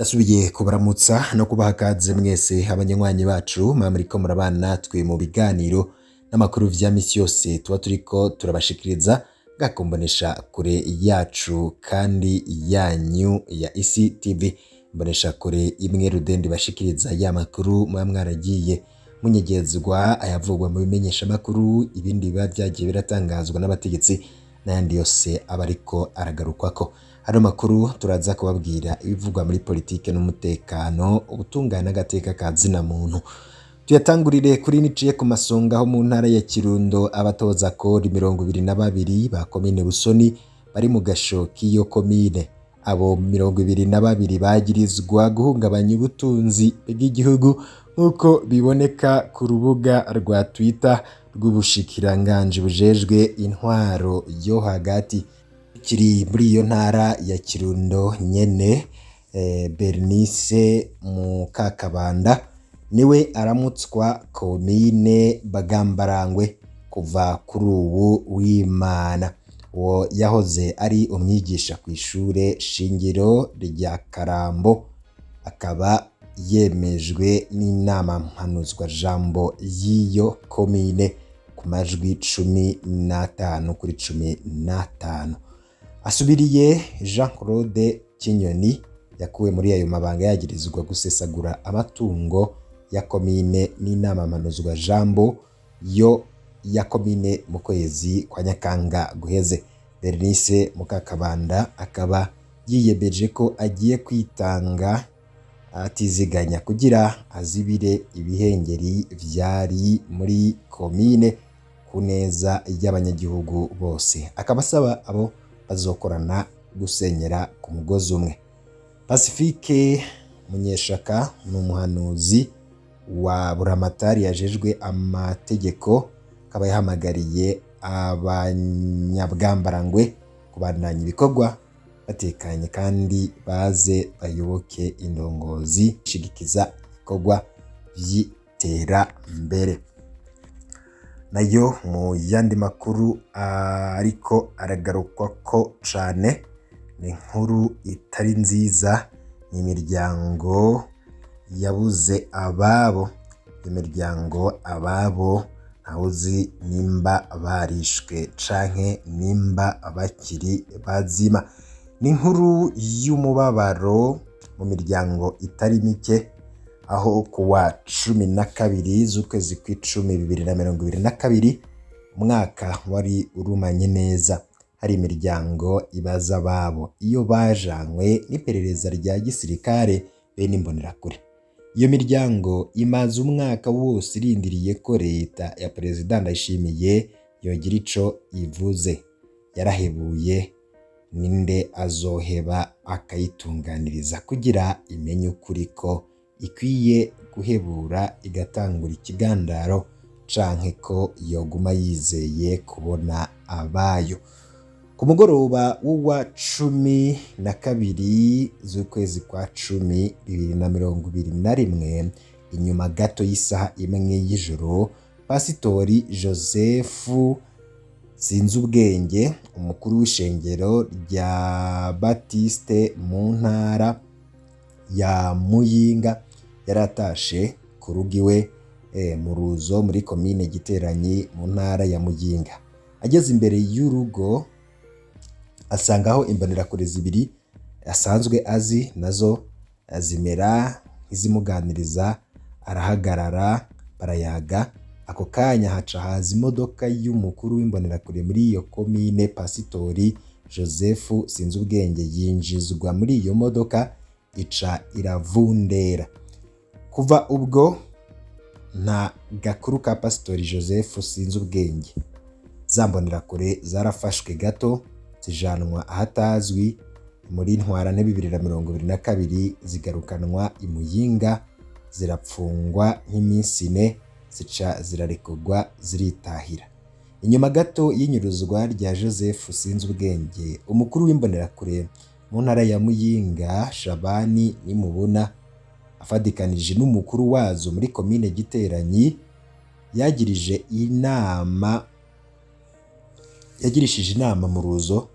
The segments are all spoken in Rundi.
Ndasubiye kubaramutsa no kubaha kaze mwese abanywanyi bacu muba muriko murabana natwe mu biganiro n'amakuru vya misi yose tuba turiko turabashikiriza gakombonesha kure yacu kandi yanyu ya Isi TV, mbonesha kure imwe rudende bashikiriza ya makuru muba mwaragiye munyegezwa, ayavugwa mu bimenyesha makuru, ibindi biba vyagiye biratangazwa n'abategetsi n'ayandi yose aba ariko aragarukwako. Ano makuru turaza kubabwira ibivugwa muri politike n'umutekano, ubutungane n'agateka ka zina muntu. Tuyatangurire kuri niciye ku masonga ho mu ntara ya Kirundo. Abatoza kori 22 ba komine Busoni bari mu gasho k'iyo komine. Abo 22 bagirizwa guhungabanya ubutunzi bw'igihugu, nk'uko biboneka ku rubuga rwa Twitter rw'ubushikiranganji bujejwe intwaro yo hagati. Kiri muri iyo ntara ya Kirundo nyene, Bernice Mukakabanda niwe aramutswa komine Bagambarangwe kuva kuri uwu w'Imana. Uwo yahoze ari umwigisha kw'ishure shingiro rya Karambo, akaba yemejwe n'inama mpanuzwajambo y'iyo komine ku majwi 15 kuri 15. Asubiriye Jean Claude Kinyoni yakuwe muri ayo mabanga yagirizwa gusesagura amatungo ya komine n'inama mpanuzwajambo yo ya komine mu kwezi kwa Nyakanga guheze. Bernice Mukakabanda akaba yiyemeje ko agiye kwitanga atiziganya kugira azibire ibihengeri vyari muri komine ku neza y'abanyagihugu bose. Akaba asaba abo bazokorana gusenyera ku mugozi umwe. Pacifique Munyeshaka ni umuhanuzi wa Buramatari yajejwe amategeko, akaba yahamagariye abanyabwambarangwe kubandanya ibikorwa batekanye kandi baze bayoboke indongozi ishigikiza ibikorwa vy'iterambere. Nayo mu yandi makuru ariko aragarukwako cane, ni inkuru itari nziza, ni imiryango yabuze ababo. Imiryango ababo ntawuzi nimba barishwe canke nimba bakiri bazima. Ni inkuru y'umubabaro mu miryango itari mike, aho kuwa 12 z'ukwezi kw'icumi 2022, umwaka wari urumanye neza, hari imiryango ibaza ababo iyo bajanywe n'iperereza rya gisirikare bene imbonerakure. Iyo miryango imaze umwaka wose irindiriye ko leta ya Perezida Ndayishimiye yogira ico ivuze. Yarahebuye, ninde azoheba akayitunganiriza kugira imenye ukuri ko ikwiye guhebura igatangura ikigandaro, canke ko yoguma yizeye kubona abayo? Ku mugoroba w'uwa 12 z'ukwezi kwa cumi 2021, inyuma gato y'isaha 1 y'ijoro, Pasitori Joseph Sinzubwenge, umukuru w'ishengero rya Batiste mu ntara ya Muyinga, yaratashe ku rugo iwe mu Ruzo muri komine Giteranyi mu ntara ya Muyinga. Ageze imbere y'urugo asangaho imbonerakure zibiri asanzwe azi, nazo zimera nk'izimuganiriza, arahagarara barayaga. Ako kanya haca haza imodoka y'umukuru w'imbonerakure muri iyo komine, Pasitori Joseph Sinzubwenge yinjizwa muri iyo modoka, ica iravundera. Kuva ubwo nta gakuru ka Pasitori Joseph Sinzubwenge. Za mbonerakure zarafashwe gato zijanwa ahatazwi muri Ntwarante 2022, zigarukanwa i Muyinga, zirapfungwa nk'iminsi 4, zica zirarekurwa ziritahira. Inyuma gato y'inyuruzwa rya Joseph Sinzubwenge, umukuru w'imbonerakure mu ntara ya Muyinga Shabani Nimubona, afadikanije n'umukuru wazo muri komine Giteranyi, yagirishije inama mu Ruzo,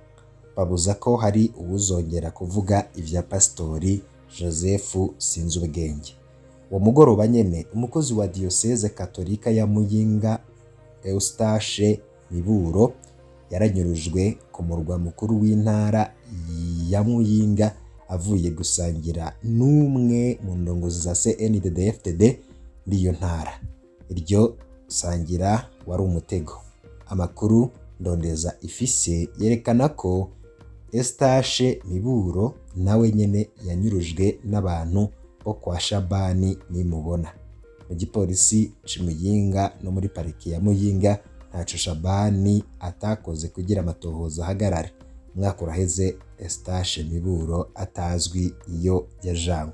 babuza ko hari uwuzongera kuvuga ivya Pasitori Joseph Sinzubwenge. Uwo mugoroba nyene, umukozi wa Diyoseze Katolika ya Muyinga, Eustache Miburo, yaranyurujwe ku murwa mukuru w'intara ya Muyinga avuye gusangira n'umwe mu ndongozi za CNDD-FDD muri iyo ntara. Iryo sangira wari umutego. Amakuru ndondeza ifise yerekana ko Eustache Miburo nawe nyene yanyurujwe n'abantu bo kwa Shabani Nimubona. Mu gipolisi c'Imuyinga no muri pariki ya Muyinga, ntaco Shabani atakoze kugira amatohoza ahagarare. Umwaka uraheze Eustache Miburo atazwi iyo yajanywe.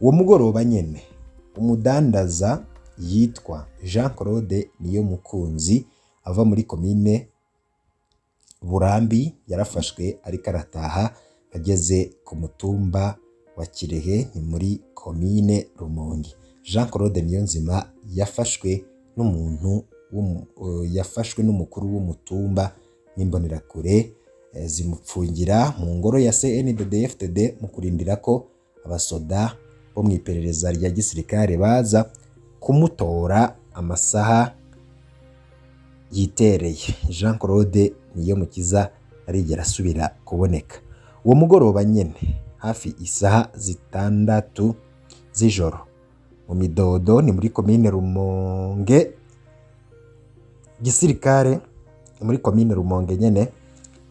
Uwo mugoroba nyene, umudandaza yitwa Jean Claude Niyomukunzi ava muri komine Burambi yarafashwe ariko arataha ageze ku mutumba wa Kirehe, ni muri komine Rumonge. Jean Claude Niyonzima yafashwe n'umuntu yafashwe n'umukuru w'umutumba n'imbonerakure zimupfungira mu ngoro ya CNDD-FDD mu kurindira ko abasoda bo mu iperereza rya gisirikare baza kumutora amasaha yitereye. Jean Claude Niyomukiza arigera asubira kuboneka. Uwo mugoroba nyene, hafi isaha 6 z'ijoro, mu Midodo, ni muri komine Rumonge gisirikare, muri komine Rumonge nyene,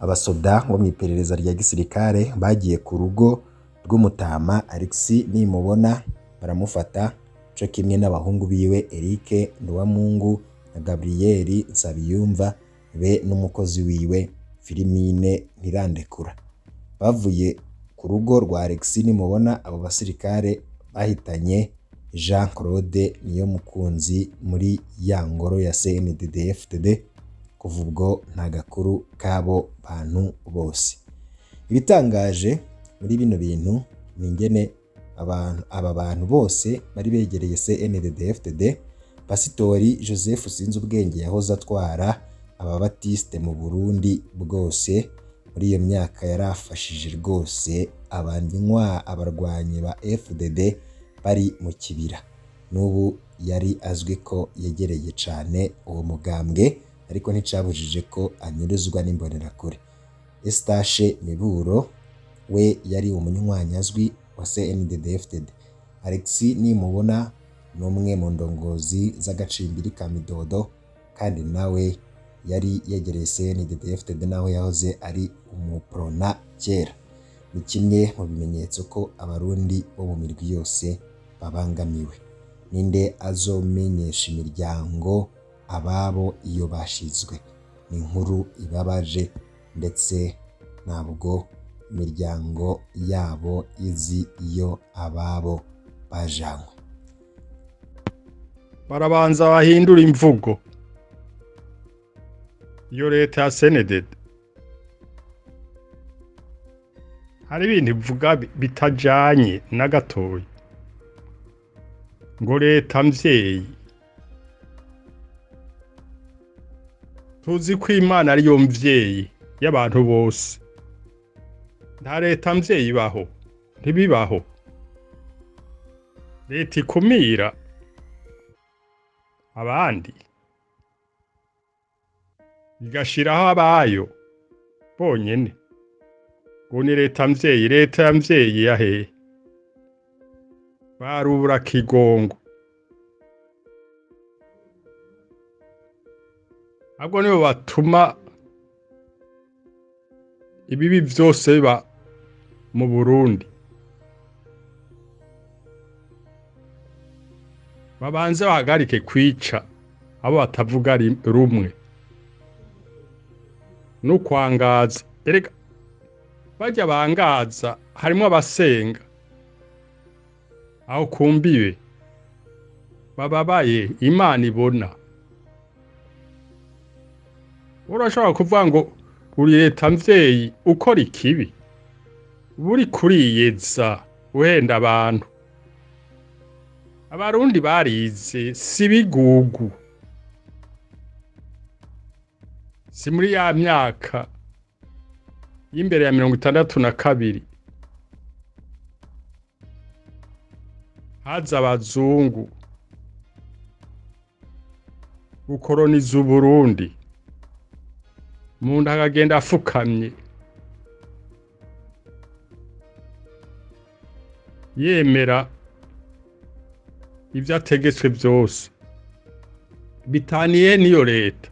abasoda bo mu iperereza rya gisirikare bagiye ku rugo rw'umutama Alexis Nimubona baramufata, co kimwe n'abahungu biwe Eric Nduwamungu na Gabriel Nsabiyumva be n'umukozi wiwe Filimine Ntirandekura. Bavuye ku rugo rwa Alexis Nimubona, abo basirikare bahitanye Jean Claude Niyomukunzi muri ya ngoro ya CNDD-FDD. Kuva ubwo nta gakuru k'abo bantu bose. Ibitangaje muri bino bintu ni ingene aba bantu bose bari begereye CNDD-FDD. Pasitori Joseph Sinzubwenge yahoze atwara ababatiste mu Burundi bwose, muri iyo myaka yarafashije rwose abanywa abarwanyi ba FDD bari mu kibira. N'ubu yari azwi ko yegereye cane uwo mugambwe, ariko nticabujije ko anyuruzwa n'imbonerakure. Eustache Miburo we yari umunywanyi azwi wa CNDD-FDD. Alexis Nimubona ni umwe mu ndongozi z'agacimbiri ka Midodo, kandi nawe yari yegereye CNDD-FDD naho yahoze ari umuprona kera. Ni kimwe mu bimenyetso ko abarundi bo mu mirwi yose babangamiwe. Ninde azomenyesha imiryango ababo iyo bashizwe? Ni inkuru ibabaje, ndetse ntabwo imiryango yabo izi iyo ababo bajanywe. Barabanza bahindura imvugo. Iyo leta ya CNDD hari ibintu ivuga bitajanye na gatoyi, ngo leta mvyeyi. Tuzi ko Imana ariyo mvyeyi y'abantu bose. Nta leta mvyeyi ibaho, ntibibaho. Leta ikumira abandi igashiraho abayo bonyene, ngo ni leta mvyeyi. Leta ya mvyeyi ya hehe? Barubura kigongo. Ahubwo nibo batuma ibibi vyose biba mu Burundi. Babanze bahagarike kwica abo batavuga rumwe no kwangaza. Erega barya bangaza harimwo abasenga aho kumbiwe bababaye Imana ibona. Urashobora kuvuga ngo uri leta mvyeyi ukora ikibi, buri kuriyeza uhenda abantu. Abarundi barize, si bigugu, si muri ya myaka y'imbere ya 62. Haza abazungu gukoroniza Uburundi, umuntu akagenda afukamye yemera ivyo ategetswe vyose, bitaniye n'iyo leta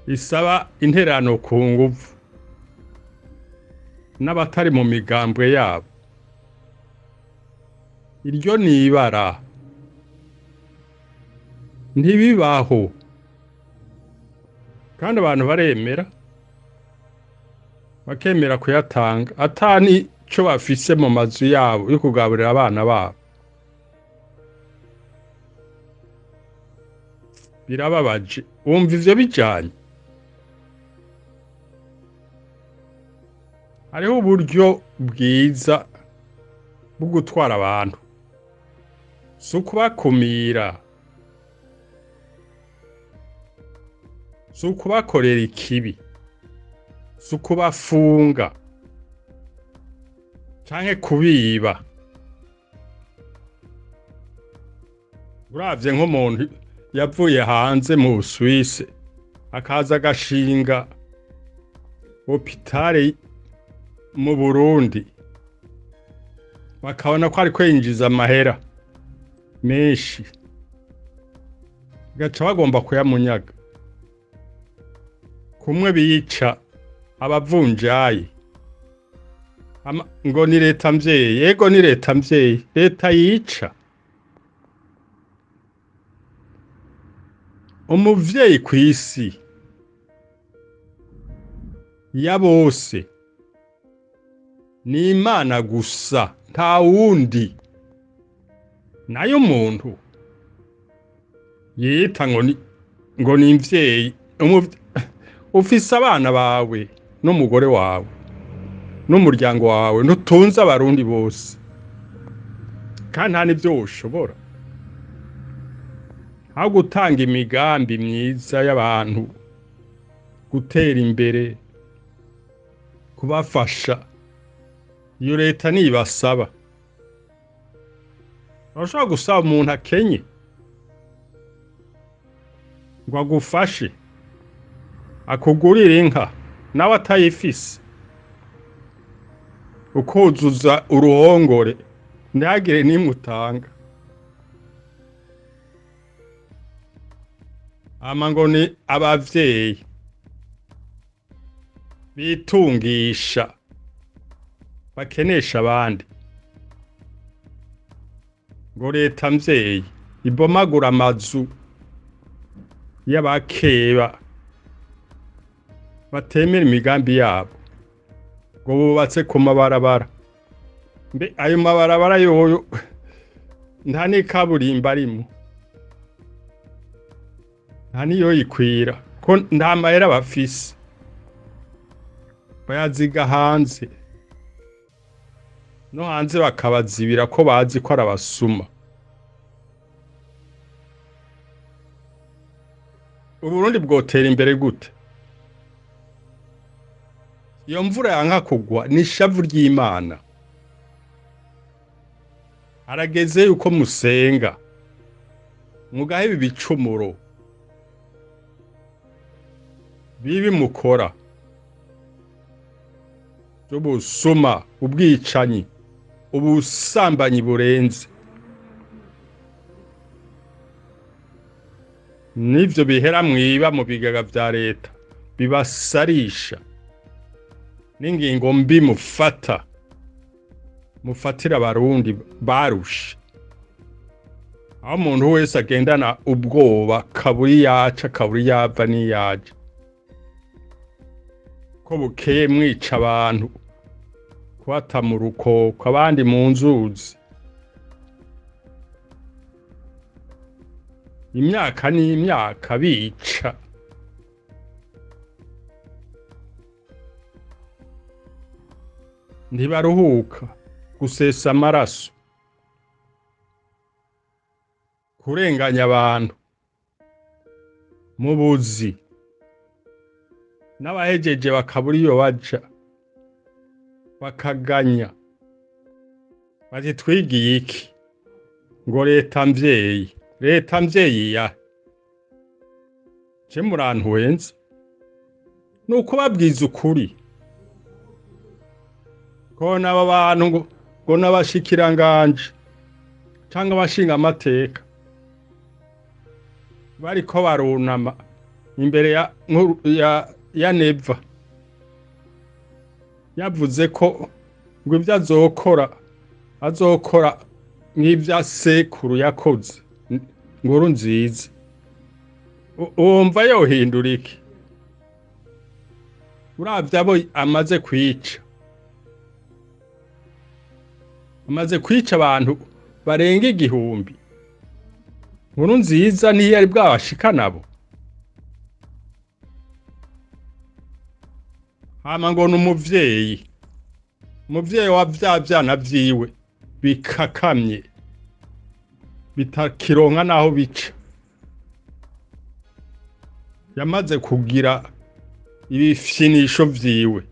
isaba intererano ku nguvu n'abatari mu migambwe yabo. Iryo n'ibara, ntibibaho. Kandi abantu baremera, bakemera kuyatanga ata nico bafise mu mazu yabo yo kugaburira abana babo. Birababaje, wumva ivyo bijanye. Hariho uburyo bwiza bwo gutwara abantu, si ukubakumira, si ukubakorera ikibi, si ukubafunga canke kubiba. Uravye nk'umuntu yavuye hanze mu Busuwisi akaza agashinga hopitale mu Burundi, bakabona ko ariko yinjiza amahera menshi, gaca bagomba kuyamunyaga. Kumwe bica abavunjayi ngo ni leta mvyeyi. Yego ni leta mvyeyi, leta yica umuvyeyi kw'isi ya bose ni Imana gusa, nta wundi. Nayo umuntu yita ngo ni imvyeyi, ufise abana bawe n'umugore wawe n'umuryango wawe, ntutunze abarundi bose, kandi nta n'ivyo woshobora. Aho gutanga imigambi myiza y'abantu, gutera imbere, kubafasha, iyo leta nibasaba. Urashobora gusaba umuntu akenye ngo agufashe, akugurire inka nawe atayifise, ukuzuza uruhongore ntihagire n'imwe utanga. Hama ngo ni abavyeyi bitungisha, bakenesha abandi, ngo leta mvyeyi ibomagura amazu y'abakeba batemera imigambi yabo, ngo bubatse ku mabarabara. Mbe ayo mabarabara yoyo nta n'ikaburimbo arimwo, nta niyo yikwira, ko nta mahera bafise, bayaziga hanze, no hanze bakabazibira ko bazi ko ari abasuma. Uburundi bwotera imbere gute? Iyo mvura yanka kugwa ni ishavu ry'Imana. Harageze yuko musenga, mugaheba ibicumuro bibi mukora by'ubusuma, ubwicanyi, ubusambanyi burenze. N'ivyo bihera mwiba mu bigaga vya leta bibasarisha, n'ingingo mbi mufata, mufatira abarundi barushe. Aho umuntu wese agendana ubwoba, kaburi yaca, kaburi yava n'iyaja, ko bukeye mwica abantu, kubata mu rukoko, abandi mu nzuzi. Imyaka n'imyaka bica. Ntibaruhuka gusesa amaraso, kurenganya abantu mu buzi, n'abahejeje bakabura iyo baja, bakaganya. Bati twigiye iki? Ngo leta mvyeyi, leta mvyeyi ya je murantwenza. Ni ukubabwiza ukuri ko n'aba bantu ngo n'abashikiranganje canke abashinga amateka bariko barunama imbere ya Neva, yavuze ko ngo ivyo azokora nk'ivya sekuru yakoze Nkuru Nziza. Wumva yohindura iki? Uravye abo amaze kwica, amaze kwica abantu barenga 1000. Nkuru Nziza ntiyari bwabashika nabo. Hama ngo ni umuvyeyi, umuvyeyi wa vya vyana vyiwe bikakamye bitakironka naho bica. Yamaze kugira ibifyinisho vyiwe,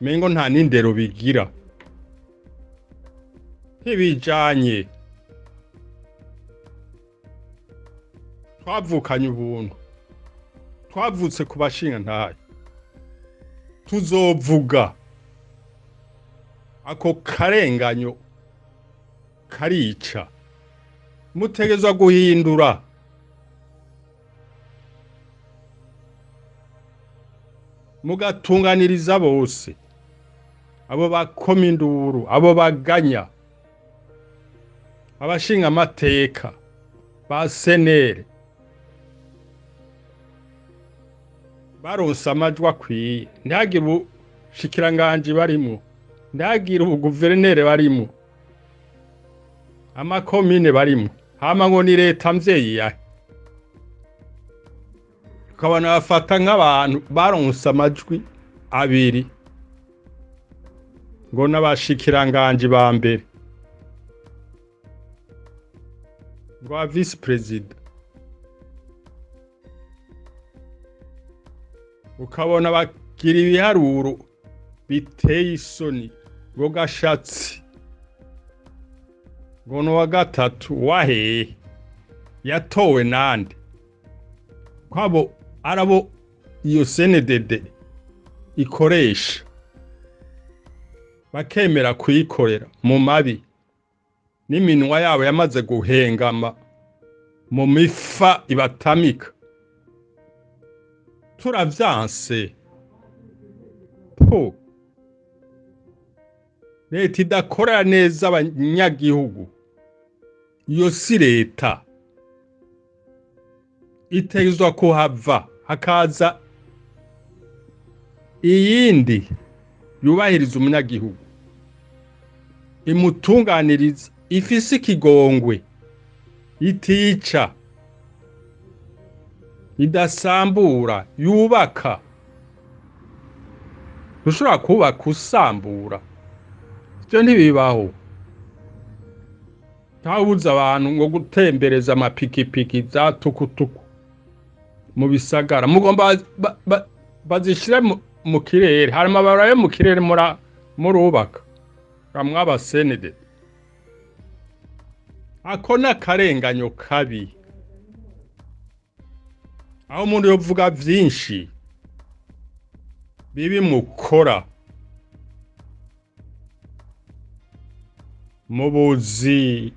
mengo nta n'indero bigira, ntibijanye. Twavukanye ubuntu, twavutse ku bashinga ntayo, tuzovuga ako karenganyo karica. Mutegezwa guhindura. Mugatunganiriza bose, abo bakoma induru, abo baganya, abashinga amateka ba senere baronse amajwi akwiye, ntihagire ubushikiranganji barimwo, ntihagire ubuguverinere barimwo, amakomine barimwo. Hama ngo ni leta mvyeyi yahe? Ukabona bafata nk'abantu baronse amajwi 2 ngo n'abashikiranganji ba mbere, ngo ba vice perezida. Ukabona bagira ibiharuro biteye isoni, ngo Gashatsi ngo ni uwa gatatu wahehe, yatowe nande? Kwabo arabo iyo CNDD ikoresha, bakemera kuyikorera mu mabi, n'iminwa yabo yamaze guhengama mu mifa ibatamika. Turavyanse po leta idakora neza abanyagihugu, iyo si leta. Itegerezwa kuhava hakaza iyindi yubahiriza umunyagihugu, imutunganiriza, ifise ikigongwe, itica, idasambura, yubaka. Ntushobora kubaka usambura, ivyo ntibibaho. Ntawubuza abantu ngo gutembereza amapikipiki za tukutuku mu bisagara, mugomba bazishire mu kirere. Hari amabarabara yo mu kirere murubaka bamwe abasenede. Ako n'akarenganyo kabi, aho umuntu yovuga vyinshi bibi mukora mu buzi,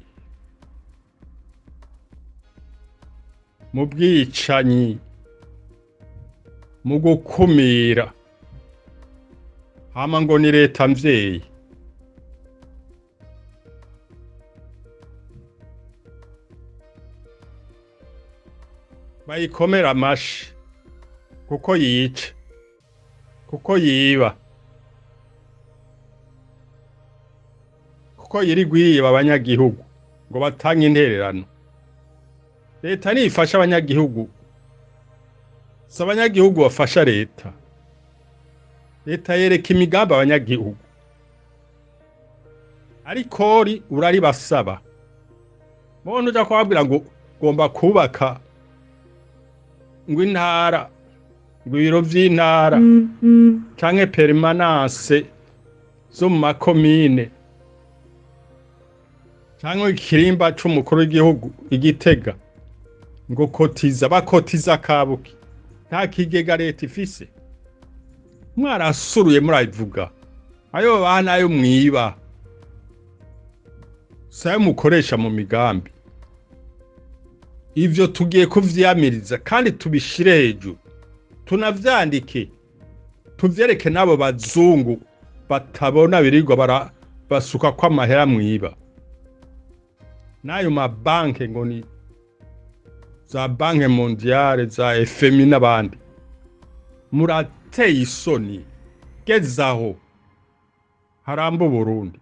mu bwicanyi, mu gukumira. Hama ngo ni leta mvyeyi. Bayikomera amashi kuko yica, kuko yiba, kuko yirigwa yiba abanyagihugu ngo batange intererano. Leta nifasha abanyagihugu, si abanyagihugu bafasha leta. Leta yereka imigambi abanyagihugu, ariko ri uraribasaba. Mubona uja kubabwira ngo ugomba kubaka ngo intara, ngo ibiro vy'intara canke permanence zo mu makomine, Cyangwa ikirimba c'umukuru w'igihugu igitega ngo kotiza, bakotiza kabuki, nta kigega leta ifise. Mwarasuruye murabivuga, ayo bana ayo mwiba sayo mukoresha mu migambi. Ivyo tugiye kuvyamiriza kandi tubishire hejuru, tunavyandike, tuvyereke n'abo bazungu batabona birirwa bara basuka ko amahera mwiba n'ayo mabanke ngo ni za Banque mondiale, za FMI n'abandi. Murateye isoni. Gezaho haramba Uburundi.